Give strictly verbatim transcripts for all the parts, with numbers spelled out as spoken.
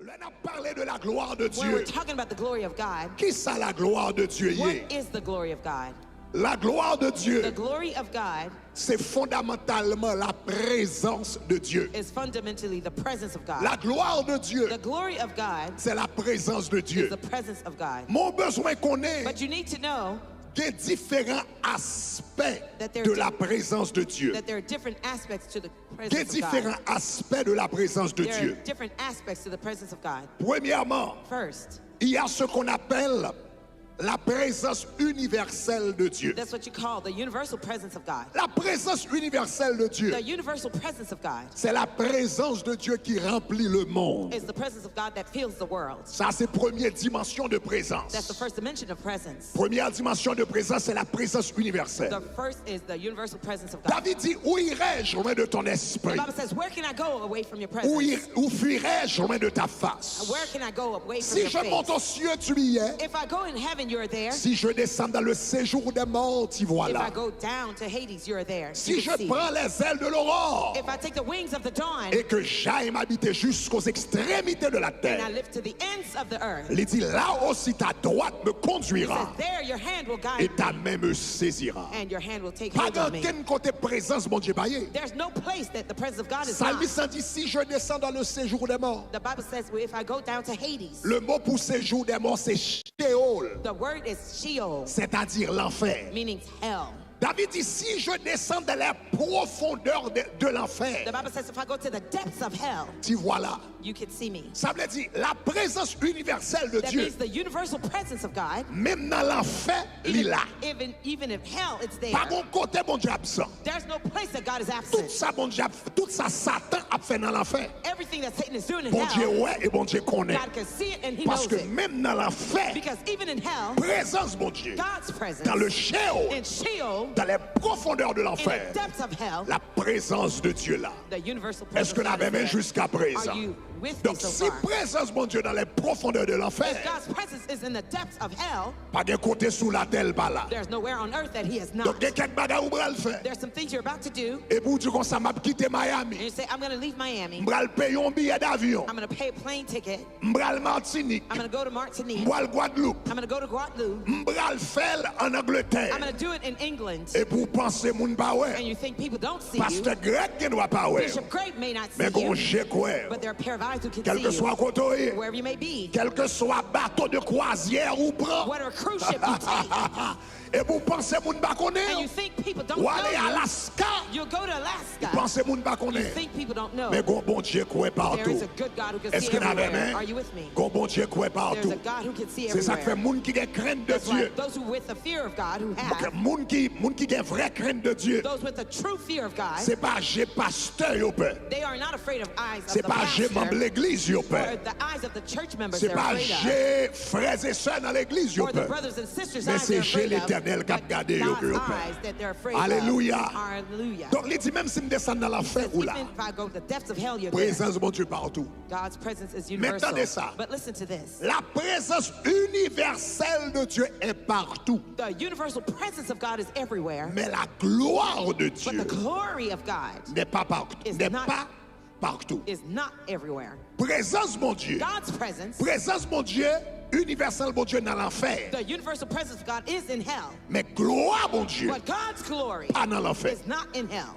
Lè n ap pale de la gloire de Dieu, when we're talking about the glory of God, ki sa la gloire de Dieu ye? What is the glory of God? La gloire de Dieu, the glory of God, se fondamantalman la prezans de Dieu. Is fundamentally the presence of God. La gloire de Dieu, the glory of God, c'est la présence de Dieu. Is the presence of God. Men w bezwen konnen, but you need to know, gen diferan aspè de la prezans de Dieu. That there are different aspects to the presence of God. Gen diferan aspè de la prezans de Dieu. There are different aspects to the presence of God. Premièrement, first, il y a ce qu'on appelle la présence universelle de Dieu. That's what you call the universal presence of God. La présence universelle de Dieu, the universal presence of God, c'est la présence de Dieu qui remplit le monde. Is the presence of God that fills the world. Sa se premye dimansyon de prezans. That's the first dimension of presence. Premye dimansyon de prezans, c'est la présence universelle. The first is the universal presence of God. David dit, où irai-je loin de ton esprit? The Bible says, where can I go away from your presence? Où, ir- où fuirai-je loin de ta face? Where can I go away from your face? Si je monte aux cieux, tu y es. If I go in heaven, you're there. Si je descends dans le séjour des morts, t'y voilà. If I go down to Hades, you're there. Si je prends les ailes de l'aurore, if I take the wings of the dawn, et que j'aille m'habiter jusqu'aux extrémités de la terre, and I lift to the ends of the earth, li di, là aussi ta droite me conduira, he says, there your hand will guide me, et ta main me saisira. And your hand will take hold of me. Pa gen ankenn kote prezans Bondye pa ye. There's no place that the presence of God is not. Salmis lan di, si je descends dans le séjour des morts. The Bible says, well, if I go down to Hades, le mot pour séjour des morts, c'est Sheol, the word is Sheol, c'est-à-dire l'enfer, meaning hell. David dit, si je descends dans les profondeurs de, de l'enfer, the Bible says, if I go to the depths of hell, t'y voilà. You can see me. Sa vle di, la prezans inivèsèl de Dieu, that means the universal presence of God, menm nan lanfè, li la. Even, even if hell, it's there. Pa gon kote Bondye absan. There's no place that God is absent. Tout sa Bondye ap, tout sa Satan ap fè nan lanfè, everything that Satan is doing in hell, Bondye wè e Bondye konnen. God can see it and he knows it. Paske menm nan lanfè, because even in hell, prezans Bondye, God's presence, dans le Sheol, in Sheol, dans les profondeurs de l'enfer, in the depths of hell, la présence de Dieu là. The universal presence of God is there. Èske n avè mwen jiska prezan? Are you with me so far? Donk, si prezans Bondye dans les profondeurs de l'enfer, if God's presence is in the depths of hell, pa gen kote sou latè l pa la. There's nowhere on earth that he is not. Donk, gen kèk bagay ou pral fè. There's some things you're about to do. Epi w di konsa, m ap kite Miami. And you say, I'm gonna leave Miami. M pral peye yon biyè davyon. I'm gonna pay a plane ticket. M pral Matinik. I'm gonna go to Martinique. M pral Gwadloup. I'm gonna go to Guadeloupe. M pral fè l ann Angletè. I'm gonna do it in England. Epi w panse moun pa wè. And you think people don't see you. Pastè Greg gen dwa pa wè. Bishop Greg may not see you. Men gon je k wè. But there are a pair of eyes who can see you. Kèlkeswa kote w ye. Wherever you may be. Kèlkeswa bato de kwazyè ou pran. Whatever cruise ship you take. Epi w panse moun pa konnen w. And you think people don't know you. W ale Alaska. You go to Alaska. Ou panse moun pa konnen. You think people don't know. Men gon Bondye k wè patou. There is a good God who can see everywhere. Èske n avè mwen? Are you with me? Gon Bondye k wè patou. There's a God who can see everywhere. Se sa k fè moun ki gen krent de Dye. That's why those who with the fear of God, who have, moun ki, moun ki gen vrè krent de Dye, those with the true fear of God, se pa je pastè yo pè. They are not afraid of eyes of the pastor. Se pa je manm legliz yo pè. Or the eyes of the church members they're afraid of. Se pa je frè e sè nan legliz yo pè. Or the brothers and sisters' eyes they're afraid of. Men se je Letènèl k ap gade yo ke yo pè. But God's eyes that they're afraid of. Alelouya. Hallelujah. Donk, li di, menm si m desann nan lanfè ou la, even if I go to the depths of hell, you're there. Prezans Bondye patou. God's presence is universal. Men tande sa. But listen to this. La présence universelle de Dieu est partout. The universal presence of God is everywhere. Mais la gloire de Dieu, but the glory of God, n'est pas par-, is not, n'est pas partout. Is not everywhere. Prezans Bondye, God's presence, prezans Bondye, inivèsèl Bondye nan lanfè. The universal presence of God is in hell. Men glwa Bondye, but God's glory, pa nan lanfè, is not in hell.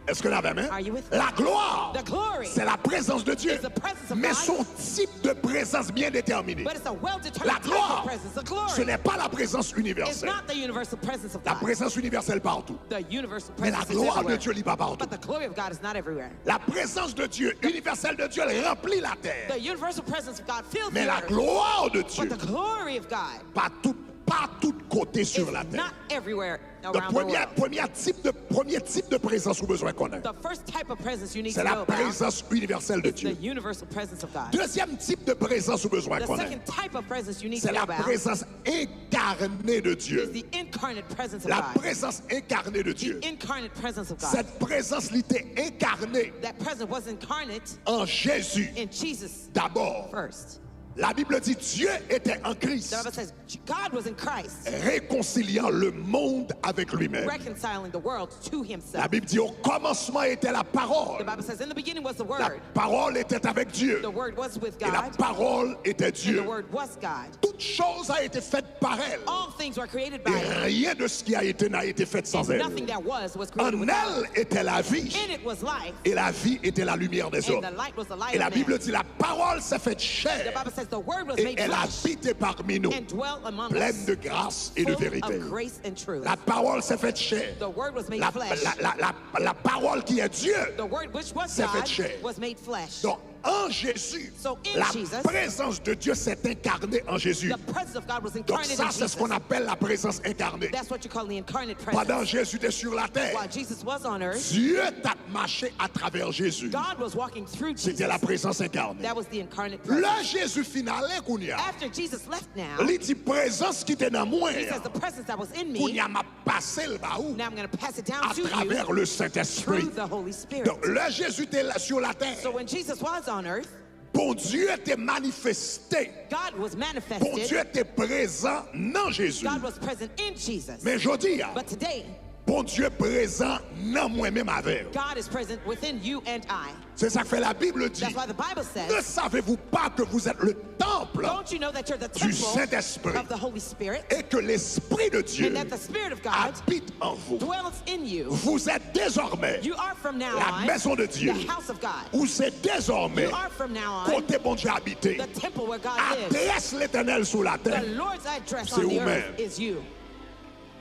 Èske n avè mwen? Are you with me? La gloire, the glory, c'est la présence de Dieu. Is the presence of God. Men se yon tip de prezans byen detèmine. But it's a well-determined type of presence. La gloire, the glory, ce n'est pas la présence universelle. Is not the universal presence of God. La présence universelle partout. The universal presence is everywhere. Men la gloire de Dieu li pa patou. But the glory of God is not everywhere. La présence de Dieu, universelle de Dieu, l ranpli latè. The universal presence of God fills the earth. Men la gloire de Dieu, but the glory of God, pa tout, pa tout kote sur la terre. Is not everywhere around the world. Donk, premye, premye tip de, premye tip de prezans ou bezwen konnen, the first type of presence you need to know about, se la prezans inivèsèl de Dye. Is the universal presence of God. Dezyèm tip de prezans ou bezwen konnen, the second type of presence you need to know about, se la prezans enkarne de Dye. Is the incarnate presence of God. La présence incarnée de Dieu. The incarnate presence of God. Cette présence li te enkarne, that presence was incarnate, en Jésus, in Jesus, d'abord, first. La Bible dit, Dieu était en Christ, The Bible says God was in Christ, réconciliant le monde avec lui-même. Reconciling the world to La himself. Bible dit, au commencement était la The parole. Bible says, "In the beginning was the La Word. Parole était avec Dieu. The Word was with Et la God. Parole était And the Dieu. Word was God." Toute chose a été faite par elle. All things were created by Et it. Rien de ce qui a été n'a été fait sans And elle. Nothing that was was created En without elle it. était la vie. In it was life. Et la vie était la lumière des And hommes. The light was the light Et la of man. Bible dit, la parole s'est faite The chair. Bible says the Word was Et made elle a flesh habité parmi nous, and dwelt among pleine us, de grâce et de full vérité. Of grace and truth. La parole s'est faite chair. The Word was made La, flesh. La, la, la, la parole qui est Dieu The Word which was s'est faite God chair. Was made flesh. Donc, en Jésus, So in la Jesus, présence de Dieu s'est incarnée en Jésus. The presence of God was Donc incarnate ça, in c'est ce Jesus. Qu'on appelle la présence incarnée. That's what you call the incarnate Pendant presence. Jésus était sur la terre, While Jesus was on earth, Dieu t'a marché à travers Jésus. God was walking through C'était la Jesus. Présence incarnée. That was the incarnate Lè presence. Jezi fin ale kounye a, After Jesus left now, li di, prezans ki te nan mwen He says, an, "The presence that was in me, kounye a m ap pase l ba ou now I'm going to pass it down to you atravè le Sentespri. Through the Holy Spirit." Donk, lè Jezi te la, sou latè, So when Jesus was on earth, Bondye te manifeste. God was Bondye manifested. Te prezan nan Jezi. God was present in Jesus. Men jodi a, But today, Bondye prezan nan mwen menm avè w. God is present within you and I. Se sa k fè Labib di, That's why the Bible Ne says, savez-vous pas que vous êtes le temple "Don't you know that you're the du temple Saint-Esprit of the Holy Spirit et que l'Esprit de Dieu and that the Spirit of God habite en vous? Dwells in you? Vous êtes désormais You are from now la on maison de Dieu. The house of God. Ou se désormais You are from now on kote Bondye abite. The temple where God lives. Adrès Letènèl sou latè. The Lord's address Se on ou the menm. Earth is you.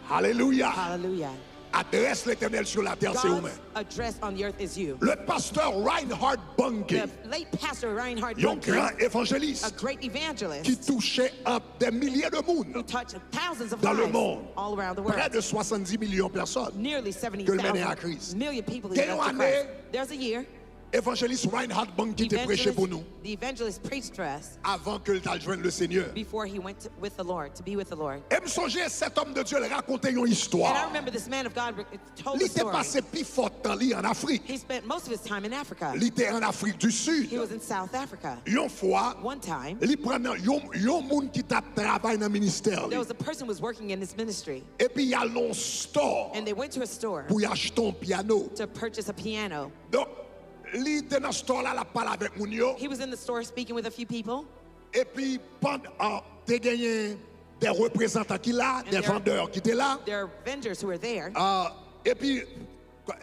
Alelouya. Hallelujah. Adrès Letènèl sou latè, se ou God's menm. Address on the earth is you. Le pasteur Reinhard Bonnke, The late pastor Reinhard yon gran Bonnke, evanjelis a great ki evangelist touche an, des milliers de who moun touched thousands of dans le lives monde. All around the Près world. De soixante-dix millions de personnes Nearly ke l mennen a seventy thousand Kris. Million people Gen led yon to ane, Christ. There's a year Evanjelis Reinhard Bonnke te preche pou nou evangelist, the evangelist preached for us avan ke l t al jwenn le Senyè. Before he went to, with the Lord, to be with the Lord. E m sonje cet homme de Dieu l rakonte yon istwa. And I remember this man of God re- told Li the te story. Pase pi fò tan li an Afrik. He spent most of his time in Africa. Li te an Afrik di Sid. He was in South Africa. Yon fwa, One time, li pran nan yon, yon moun ki t ap travay nan ministè there li. Was a person who was working in this ministry. Epi y al nan yon store And they went to a store pou y achte yon pyano. To purchase a piano. Donk, li te nan store la, l ap pale avèk moun yo. He was in the store speaking with a few people. Epi pandan, te genyen de reprezantan ki la, de there- vandè ki te la. There are vendors who were there. Ah, epi,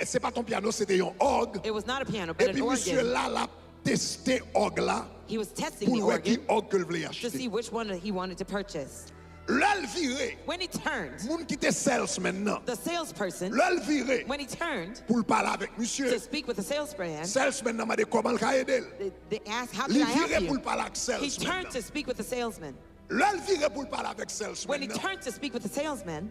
se pa t yon pyano, se te yon òg. It was not a piano, but Epi an misye organ. La, l ap teste òg la He was testing pou the l wè ki organ òg ke l vle to achte. See which one he wanted to purchase. Lè l vire, When he turned, moun ki te salesman nan, the salesperson, lè l vire when he turned pou l pale avèk to misye, speak with the salesman, salesman nan mande kòman l ka ede l. They, they asked, "How Li can I help vire you?" Pou l pale ak He salesman turned nan. To speak with the salesman. Lè l vire pou l pale avèk When he salesman nan, turned to speak with the salesman,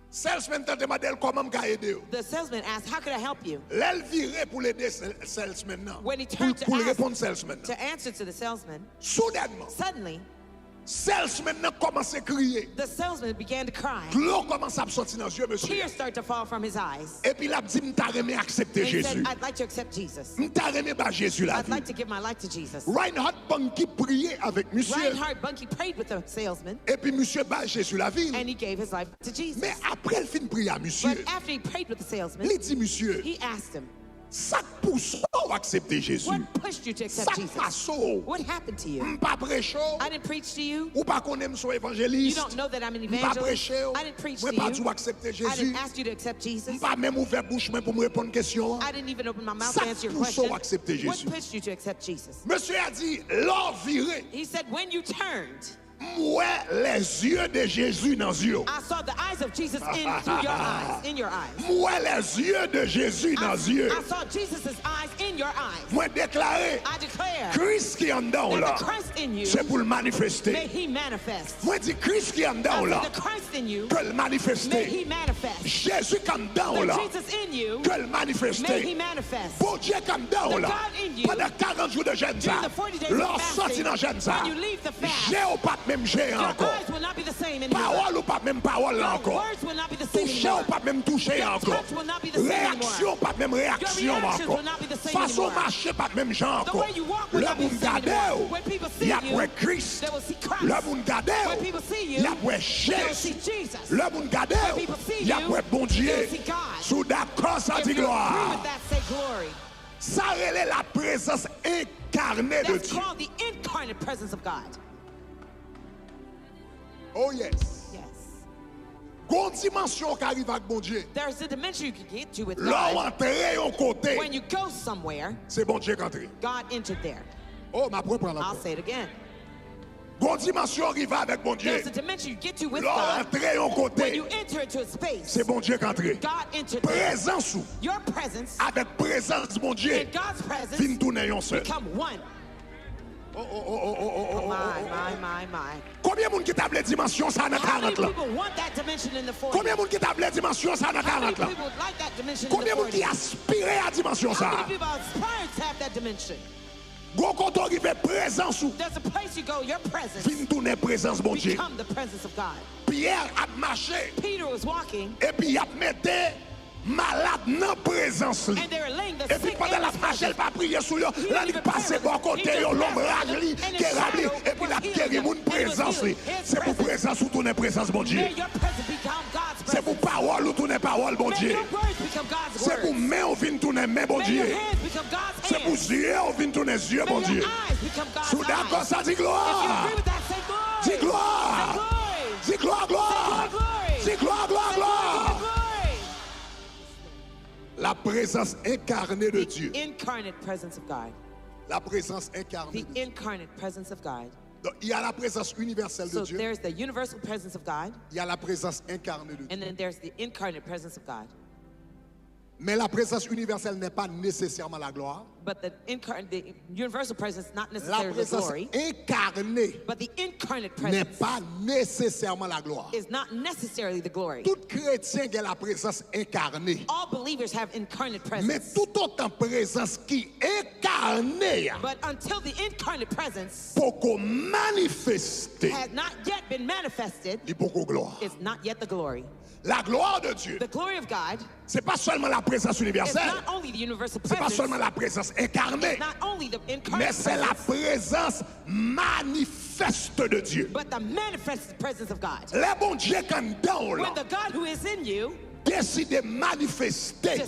salesman nan te mande l, "Kòman m ka ede w?" The salesman asked, "How can I help you?" Lè l vire pou l ede sel- salesman nan, When he pou, turned to pou l ask- reponn salesman To nan, answer to the salesman, soudènman, suddenly, salesman nan kòmanse kriye. The salesman began to cry. Dlo kòmanse ap soti nan zye mesye. Tears start to fall from his eyes. Epi l ap di, "M ta renmen aksepte And he said, Jezi. "I'd like to accept Jesus. M ta renmen bay Jezi I'd lavi." Like to give my life to Jesus." Reinhard Bonnke priye avèk misye. Reinhard Bonnke prayed with the salesman, Epi misye bay Jezi lavi l. And he gave his life to Jesus. Men apre l fin priye a misye, But after he prayed with the salesman, li di misye, He asked him, "Sa k pouse w aksepte Jezi? "What pushed you to accept Sa k Jesus? Pase w? What happened to you? M pa preche w? I didn't preach to you. Ou pa konnen m se yon evanjelis? You don't know that I'm an M pa evangelist. Preche w? I didn't preach Mwen to pa you. Di w aksepte I Jezi? Didn't ask you to accept M Jesus. Pa menm ouvè bouch mwen pou m reponn kesyon an? I didn't even open my mouth Sa to answer your K Pouse w Question. Aksepte What Jezi? Pushed you to accept Jesus?" Mesye a di, "Lè w vire, He said, "When you turned, m wè lèzye de Jezi nan zye w." I saw the eyes of Jesus in through your eyes, in your eyes. M wè lèzye de Jezi nan zye I w. Saw Jesus' eyes in your eyes. Mwen deklare, I declare Kris ki anndan w that la, the Christ in you, se pou l manifeste. May he manifest. Mwen di, Kris ki anndan w I la, said, "The Christ in you, ke l manifeste. May he manifest. Jezi ki anndan w The la, Jesus in you, ke l manifeste. May he manifest. Bondye ki anndan w The la, God in you, pandan karant jou de jèn sa, during the forty days of lè w sòti fasting, nan jèn sa, when you leave the fast, je w p ap menm je an Your ankò. Eyes will not be the Pawòl ou p ap menm pawòl la ankò. Touche w p ap menm touche ankò. Reyaksyon w p ap menm reyaksyon ankò. Fason w mache p ap menm jan ankò. Lè moun gade w, y ap wè Kris. Lè moun gade w, y ap wè Jezi. Lè moun gade w, y ap wè Bondye. Si w dakò sa, di glwa. Sa rele la présence incarnée de Dieu. Oh yes. Gon dimansyon w ka rive ak Bondye. Lè w antre yon kote, se Bondye k antre. Oh, m ap reprann ankò. Gon dimansyon w rive avèk Bondye. Lè w antre yon kote, se Bondye k antre. Prezans ou avèk prezans Bondye vin tounen yon sèl. Oh, oh, oh, oh, oh, oh, oh, oh, oh, oh, oh. Konbyen moun ki ta vle dimansyon sa nan karant lan? Konbyen moun ki ta vle dimansyon sa nan karant lan? Konbyen moun ki aspire a dimansyon sa? Gon kote w rive, prezans ou vin tounen prezans Bondye. Pyè ap mache, epi y ap mete malad nan prezans li. Epi pandan l ap mache, l pa priye sou yo. Lè li pase bò kote yo, lonbraj li kerab li, epi l ap geri moun prezans li. Se pou prezans ou tounen prezans Bondye. Se pou pawòl ou tounen pawòl Bondye. Se pou men w vin tounen men Bondye. Se pou zye w vin tounen zye Bondye. Si w dakò sa, di glwa. Di glwa. Di glwa, glwa. Di glwa, glwa, glwa. La présence incarnée de Dieu. La présence incarnée de Dieu. Donc, il y a la présence universelle de Dieu. Il y a la présence incarnée de Dieu. Mais la présence universelle n'est pas nécessairement la gloire. La présence incarnée n'est pas nécessairement la gloire. Tout kretyen gen la prezans enkane. Men toutotan prezans ki enkane a poko manifeste, li poko glwa. La gloire de Dieu, se pa sèlman la prezans inivèsèl, se pa sèlman la prezans enkane, men se la prezans manifeste de Dieu. Lè Bondye k anndan w lan deside manifeste,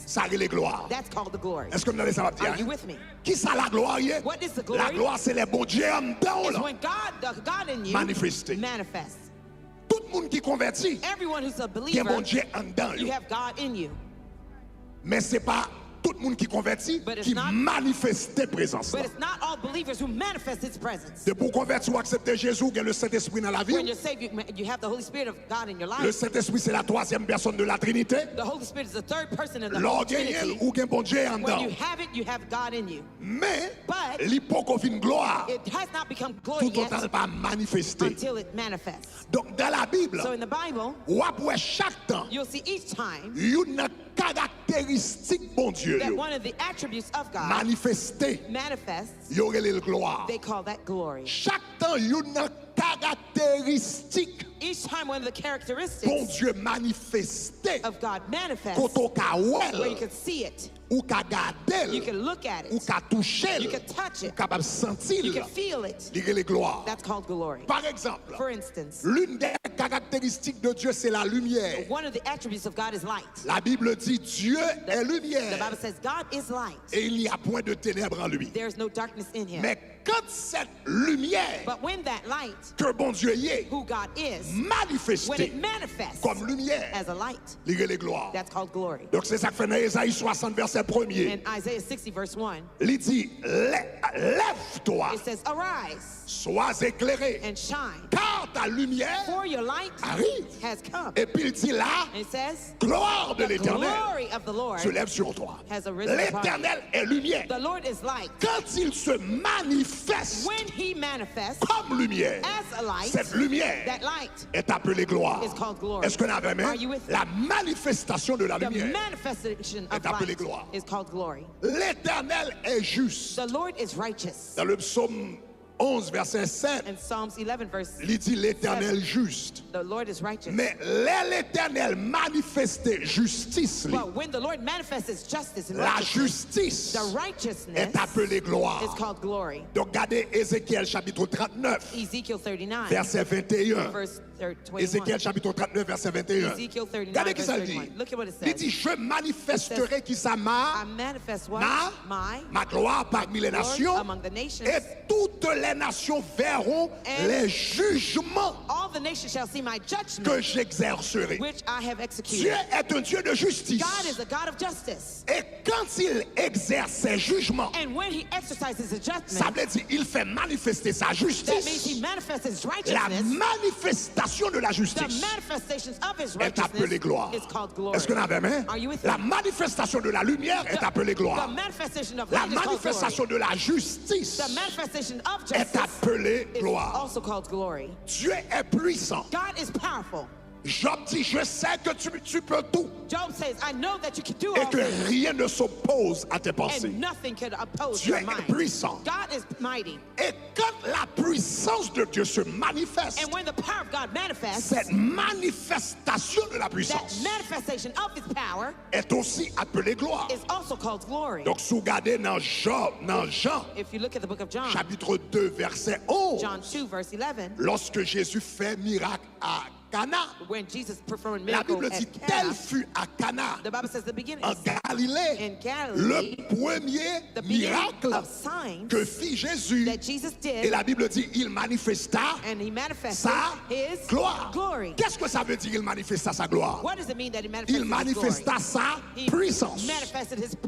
sa rele glwa. Èske w tande sa m ap di a? Kisa laglwa ye? Laglwa se lè Bondye anndan w lan manifeste. Tout moun ki konvèti gen Bondye anndan yo. Men se pa tout moun ki konvèti ki manifeste prezans lan. Depi w konvèti, w aksepte Jezi, ou gen Lesentespri nan lavi w. Lesentespri se la twazyèm pèsòn de la Trinite. Lè w genyen l, ou gen Bondye anndan w. Men li poko vin glwa toutotan l pa manifeste. Donk, dans la Bible, w ap wè chak tan youn nan karakteristik Bondye yo manifeste, yo rele l glwa. Chak tan youn nan karakteristik Bondye manifeste, kote w ka wè l, ou ka gade l, ou ka touche l, ou kapab santi l, li rele glwa. Pa egzanp, l'une des caractéristiques de Dieu, c'est la lumière. La Bible dit, Dieu est lumière et il n'y a point de ténèbres en lui. Mais quand cette lumière que Bondye ye manifeste kòm limyè, li rele glwa. Donk, se sa k fè nan Ezayi swasant, vèsè premye, li di, lè, lève-toi, sois éclairé, car ta lumière arrive. Epi l di la, gloire de l'Éternel se lève sur toi. L'Éternel est lumière. Quand il se manifeste comme lumière, cette lumière est appelée gloire. Èske n avè m? La manifestation de la lumière est appelée gloire. L'Éternel est juste. Dans le psaume onz, vèsè sèt, li di, Letènèl jis. Men lè Letènèl manifeste jistis li, lajistis est appelée gloire. Donk, gade Ezekyèl chapit trannèf, vèsè venteyen. Ezekyèl chapit trannèf, vèsè venteyen. Gade ki sa l di. Li di, Je manifesterai, ki sa, ma, ma, ma gloire parmi les nations, et toutes les nations verront les jugements que j'exercerai. Dieu est un Dieu de justice. Et quand il exerce ses jugements, sa vle di, il fait manifester sa justice. La manifestation de la justice est appelée gloire. Est-ce que vous avez aimé? La manifestation de la lumière est appelée gloire. La manifestation de la justice est appelée gloire. Dieu est puissant. Job dit, Je sais que tu, tu peux tout et que rien ne s'oppose à tes pensées. Dieu est puissant. Et quand la puissance de Dieu se manifeste, cette manifestation de la puissance est aussi appelée gloire. Donc, si w gade nan Job, nan Jan, chapit de, vèsè onz, lòske Jezi fè mirak a Kana, la Bib di, Tel fut à Cana, en Galilée, le premier miracle que fit Jésus. Et la Bible dit, il manifesta sa gloire. Qu'est-ce que ça veut dire, il manifesta sa gloire? Il manifesta sa puissance.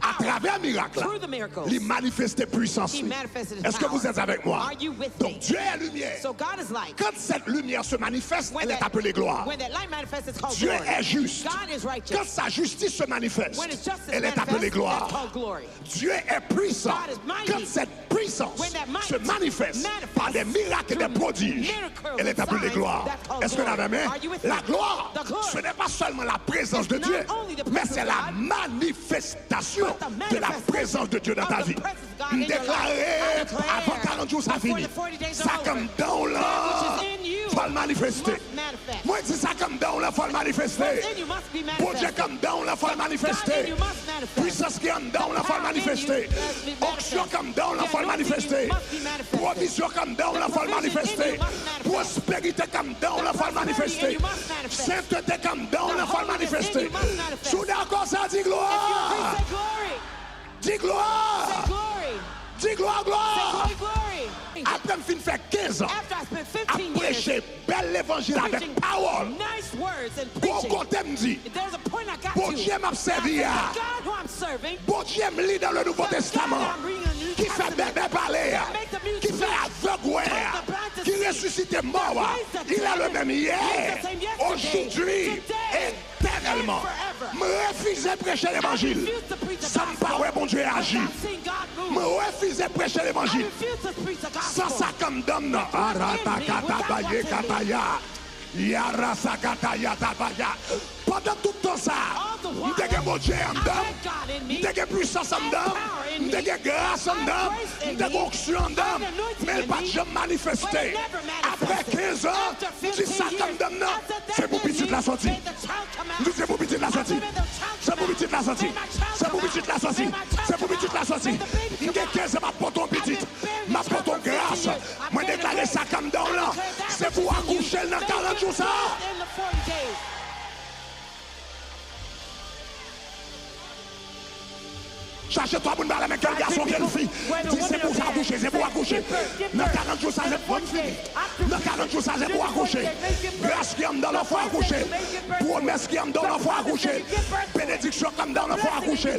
Atravè mirak la, li manifeste pwisans li. Est-ce que vous êtes avec moi? Donk, Dieu est lumière. Quand cette lumière se manifeste, elle est appelée gloire. Dieu est juste. Quand sa justice se manifeste, elle est appelée gloire. Dieu est puissant. Quand cette puissance se manifeste par des miracles et des prodiges, elle est appelée gloire. Est-ce que vous avez aimé? La gloire, ce n'est pas seulement la présence de Dieu, mais c'est la manifestation de la présence de Dieu dans ta vie. M deklare, avan karant jou sa fini, sa k anndan w lan, fò l manifeste. Mwen di, sa k anndan w lan, fò l manifeste. Bondye k anndan w lan, fò l manifeste. Pwisans ki anndan w lan, fò l manifeste. Onksyon k anndan w lan, fò l manifeste. Pwovizyon k anndan w lan, fò l manifeste. Pwosperite k anndan w lan, fò l manifeste. Sentete k anndan w lan, fò l manifeste. Si w dakò sa, di glwa. Di glwa. Di glwa, glwa. Apre m fin fè kenz an ap preche bèl levanjil avèk pawòl, gon kote m di, Bondye m ap sèvi a, Bondye m li dans le Nouveau Testament, ki fè bèbè pale a, ki fè avèg wè a, ki resisite mò a, il est le même hier, aujourd'hui et etènèlman. M refize preche levanjil san m pa wè Bondye aji. M refize preche levanjil san sa k anndan m nan. Aratakatabayekataya. Yarasakatayatabaya. Pandan tout tan sa a, m te gen Bondye anndan m, m te gen pwisans anndan m, m te gen gras anndan m, m te gen onksyon anndan m, men l pa t janm manifeste. Apre kenz an, m di sa k anndan m nan, se pou pitit la sòti. M di se pou pitit la sòti. Se pou pitit la sòti. Se pou pitit la sòti. Se pou pitit la sòti. M gen kenz an, m ap pote yon pitit. M ap pote yon gras. Mwen deklare sa k anndan w lan, se pou w akouche l nan karant jou sa a. Chache twa moun ba la men, ke l gason, ke l fi. Di, se pou sa akouche, se pou akouche. Nan karant jou sa, se pou fini. Nan karant jou sa, se pou akouche. Gras ki anndan w lan, fò akouche. Pwomès ki anndan w lan, fò akouche. Benediksyon k anndan w lan, fò akouche.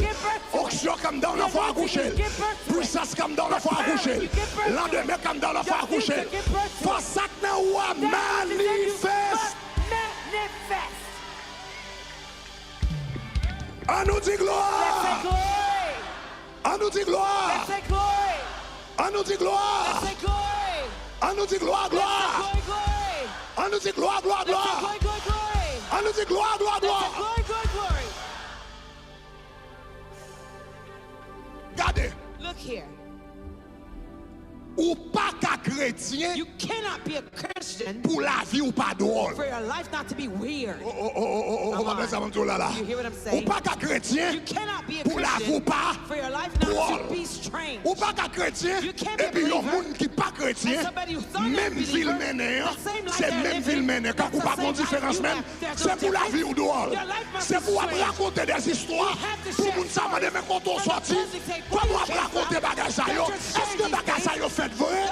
Onksyon k anndan w lan, fò akouche. Pwisans k anndan w lan, fò akouche. Landemen k anndan w lan, fò akouche. Fò sa k nan ou a manifeste. An nou di glwa! An nou di glwa! An nou di glwa! An nou di glwa, glwa! An nou di glwa, glwa, glwa! An nou di glwa, glwa, glwa! Gade! Look here. Ou pa ka kretyen pou lavi w pa dwòl. O, o, o, o, o, o, w konprann sa m ap di w la la? Ou pa ka kretyen pou lavi w pa dwòl. Ou pa ka kretyen epi yon moun ki pa kretyen, menm vi l mennen an, se menm vi l mennen. Kankou pa gon diferans menm. Se pou lavi w dwòl. Se pou w ap rakonte dèzistwa pou moun sa mande men kote w sòti. Kòman w ap rakonte bagay sa yo? Èske bagay sa yo fèt vre?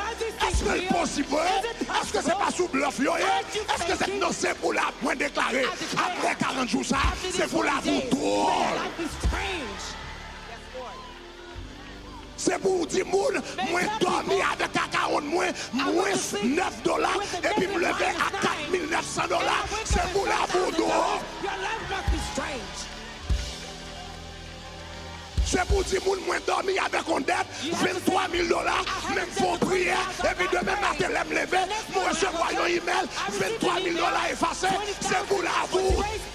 Èske l posib vre? Èske se pa sou blòf yo ye? Èske se, non, se pou la, mwen deklare, apre karant jou sa, se pou lavi w dwòl. Se pou w di moun, mwen dòmi avèk akawont mwen mwens nèf dola, epi m leve a kat mil nèf san dola. Se pou lavi w dwòl. Se pou w di moun, mwen dòmi avèk yon dèt venntwa mil dola, men m fè yon priyè, epi demen maten lè m leve, m resevwa yon imèl, venntwa mil dola efase. Se pou lavi w.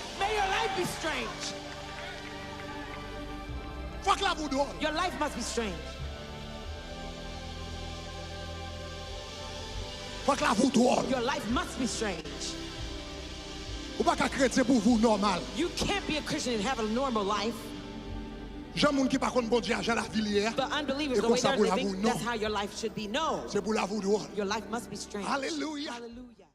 Fòk lavi w dwòl. Your life must be strange. Fòk lavi w dwòl. Your life must be strange. Ou pa ka kretyen pou vi w nòmal. You can't be a Christian and have a normal life. Jan moun ki pa konn Bondye a, jan lavi l ye a, e konsa pou lavi w, non. The unbelievers, the way they're living, that's how your life should be. No. Se pou lavi w dwòl. Your life must be strange. Alelouya. Hallelujah.